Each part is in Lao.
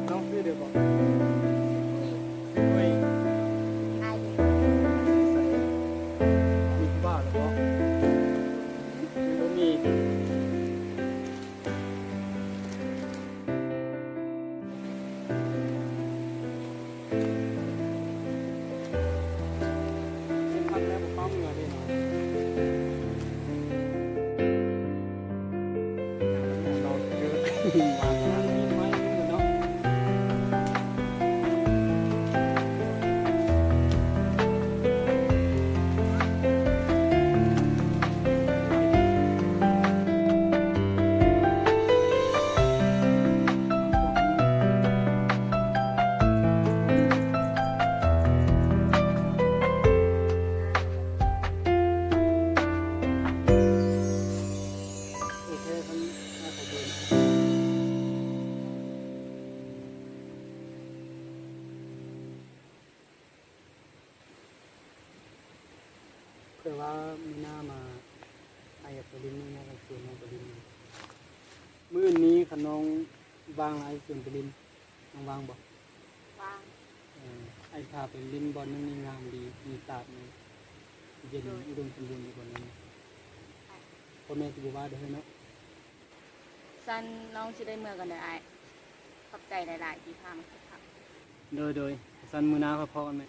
ນ້ອງຊື່ເດີບໍ່? ຊື່ນຸ້ຍ. ອາຍຸ? ສິບແປດ. ມີຜູ້ບ່າວແລ້ວບໍ່? ຍັງບໍ່ມີ. ເປັນພັກແລ້ວບໍ່ຟ້າວເມືອເດ້ເນາະ. ໂອເຄ ຄັນ ເພື່ອວ່າມື້ໜ້າມາ ອ້າຍຢາກໄປຫຼິ້ນ ມື້ໜ້າກໍຊວນນ້ອງໄປຫຼິ້ນ. ມື້ອື່ນນີ້ຄັນນ້ອງວ່າງ ອ້າຍຊວນໄປຫຼິ້ນ. ນ້ອງວ່າງບໍ່? ວ່າງ. ເອີ ອ້າຍພາໄປຫຼິ້ນບ່ອນໜຶ່ງນີ້ ງາມດີ ມີຕາດ ມີເຢັນ ໂດຍ ອຸດົມສົມບູນຢູ່ບ່ອນນັ້ນ. ໄປ. ພໍ່ແມ່ຊິບໍ່ວ່າເດີເຮີ້ຍເນາະ. ຊັ້ນນ້ອງຊິໄດ້ເມືອກ່ອນເດີອ້າຍ. ຂອບໃຈຫຼາຍໆທີ່ພາມາກິນເຂົ້າ. ໂດຍ ໂດຍ. ຊັ້ນມື້ໜ້າຄ່ອຍພໍ້ກັນໃໝ່.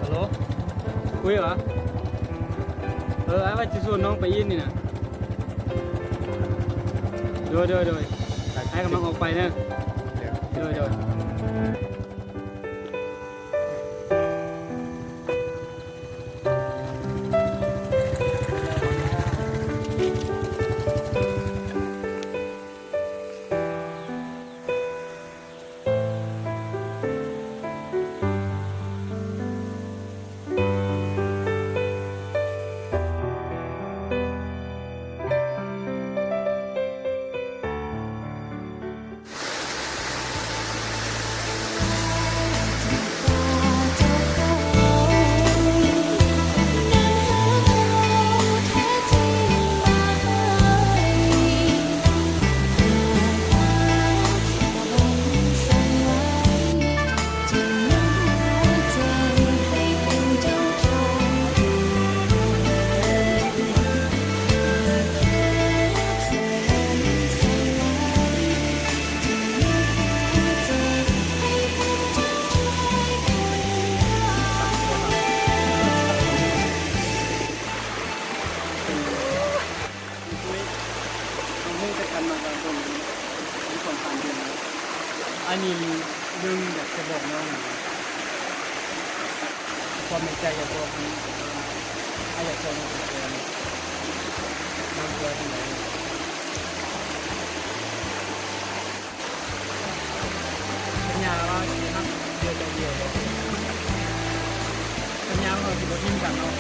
ຮັລໂຫຼ ກຸ້ຍຫວາ? ເອີ ອ້າຍວ່າຊິຊວນນ້ອງໄປອີກນີ້ນະ. ໂດຍ ໂດຍ ໂດຍ. ອ້າຍກຳລັງອອກໄປເດີ. ໂດຍ ໂດຍ. ໂ ໜຶ່ງ ຢາກຈະບອກນ້ອງ ຄວາມໃນໃຈຢາກບອກ ອ້າຍຢາກບອກນ້ອງເປັນແຟນ ນ້ອງວ່າຈັ່ງໃດ? ສັນຍາວ່າຊິຮັກດຽວໃຈດຽວ ສັນຍາວ່າເຮົາຊິບໍ່ຖິ້ມກັນເນາ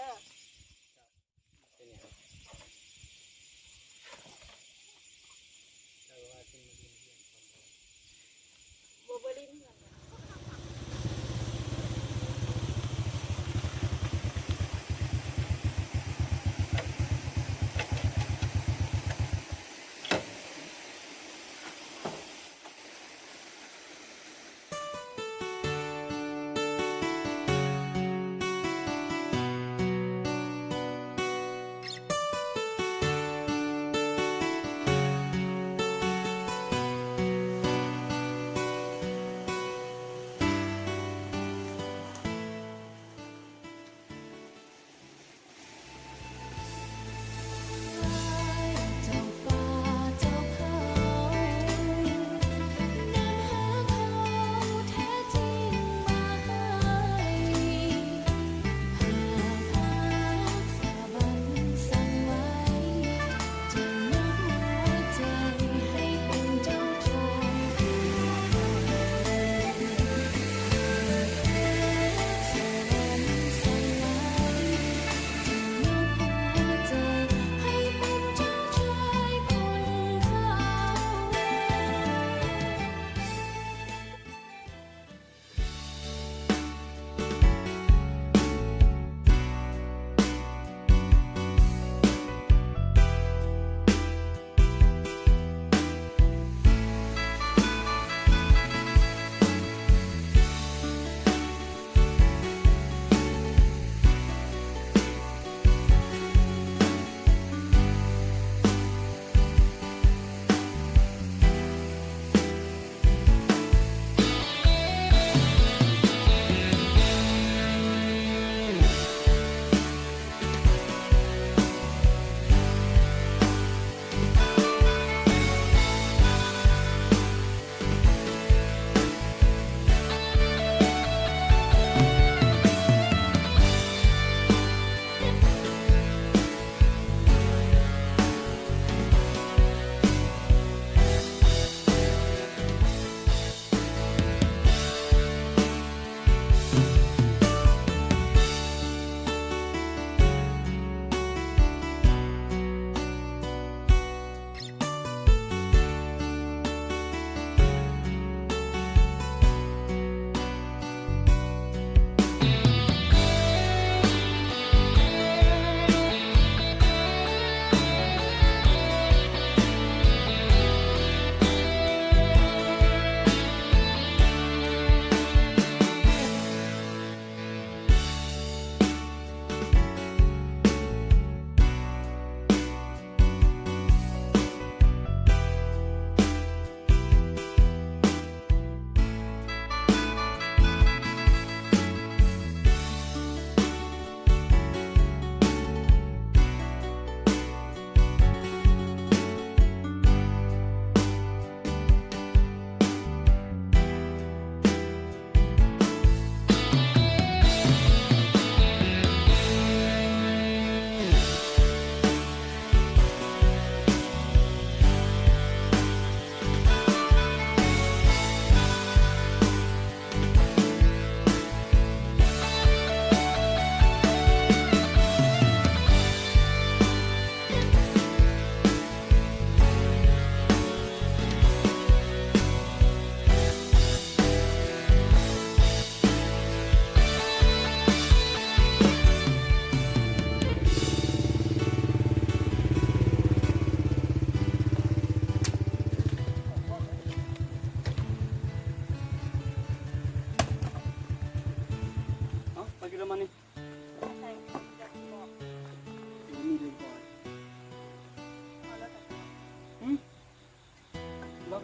ະ.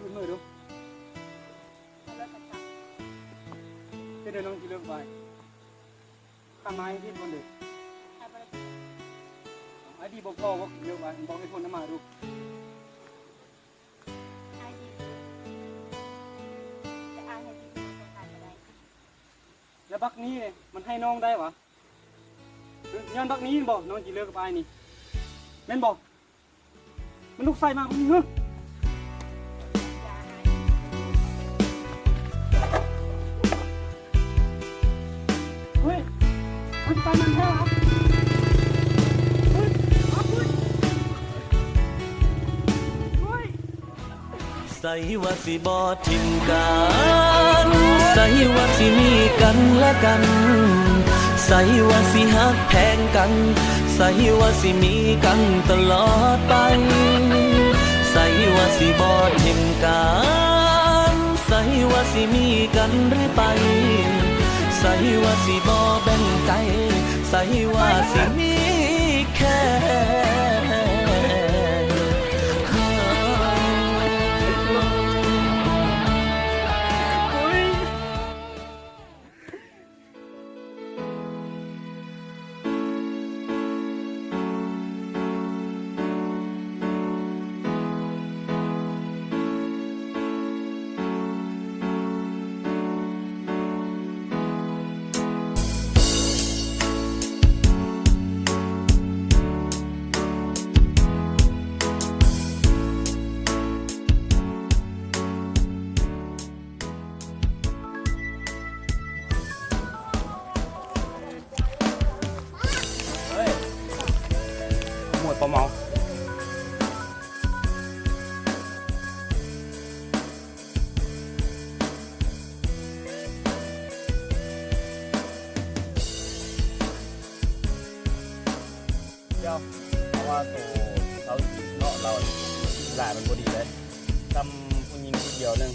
ເປັນມື້ດູ ເປັນເດືອນນ້ອງຊິເລີກໄປ ຂ້າມາໃຫ້ຜິດບໍ່ເດີ ອ້າຍດີບໍ່ພໍບໍ່ເລີກໄປ ບອກເຫດຜົນນຳມາດູ ອ້າຍດີ ແຕ່ອ້າຍໃຫ້ທີ່ເປັນຄົນຂາຍກໍໄດ້ ແລ້ວບັກນີ້ມັນໃຫ້ນ້ອງໄດ້ຫວາ? ຍ້ອນບັກນີ້ແມ່ນບໍ່ ນ້ອງຊິເລີກກັບອ້າຍນີ້ ແມ່ນບໍ່? ມັນລຸກໃສ່ມາບັກນີ້ ເຮີ້ຍ ເຮີ້ຍ ມັນຊິໄປນຳແທ້ຫວາ? ເຮີ້ຍ ເຮີ້ຍ ເຮີ້ຍ. ໃສວ່າຊິບໍ່ຖິ້ມກັນ ໃສວ່າຊິມີກັນແລະກັນ ໃສວ່າຊິຮັກແພງກັນ ໃສວ່າຊິມີກັນຕະຫຼອດໄປ ໃສວ່າຊິບໍ່ຖິ້ມກັນ ໃສວ່າຊິມີກັນເລື້ອຍໄປ ໃສວ່າຊິບໍ່ແບ່ງໃຈ ໃສວ່າຊິມີແຄ່ເຮີ້ຍ ໝວດປະເມົາ ດຽວ ເພາະວ່າໂຕເຊົາເນາະ ລາວຫຼາຍມັນບໍ່ດີເລີຍ ສ່ຳຜູ້ຍິງຜູ້ດຽວໜຶ່ງ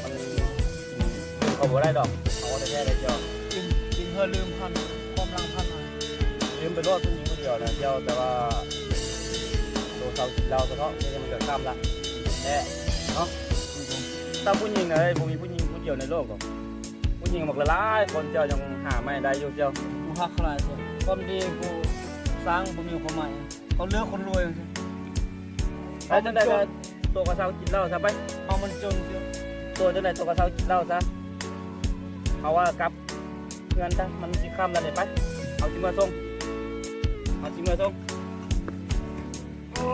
ມັນກິນເຂົາບໍ່ໄດ້ດອກ ເອົາແທ້ໆເລີຍດຽວ ກິນ ກິນເພື່ອລືມພັນ ຄວາມຫຼັງພັນ ລືມໄປໂລດຜູ້ຍິງຜູ້ດຽວນະດຽວ ແຕ່ວ່າໂຕເຊົາກິນເຫຼົ້າຊະເນາະ ນີ້ມັນກໍຄ່ຳລະແທ້ເນາະ ຖ້າຜູ້ຍິງນະ ບໍ່ມີຜູ້ຍິງຜູ້ດຽວໃນໂລກດອກ ຜູ້ຍິງບັກຫຼາຍໆຄົນ ເຈົ້າຍັງຫາໃໝ່ໄດ້ຢູ່ ເຈົ້າ ກູຮັກເຂົາຫຼາຍ ຄວາມດີກູສ້າງບໍ່ມີຄວາມໝາຍ ເຂົາເລືອກຄົນລວຍ ເອົາຈັ່ງໃດກໍໂຕກໍເຊົາກິນເຫຼົ້າຊະໄປ ເຮົາມັນຈົນ ໂຕຈັ່ງໃດໂຕກໍເຊົາກິນເຫຼົ້າຊະ ເຮົາວ່າກັບເຮືອນຊະ ມັນຊິຄ່ຳແລ້ວເດ້ ໄປ ເຮົາຊິເມືອສົ່ງ ເຮົາຊິເມືອສົ່ງ ໂອ້.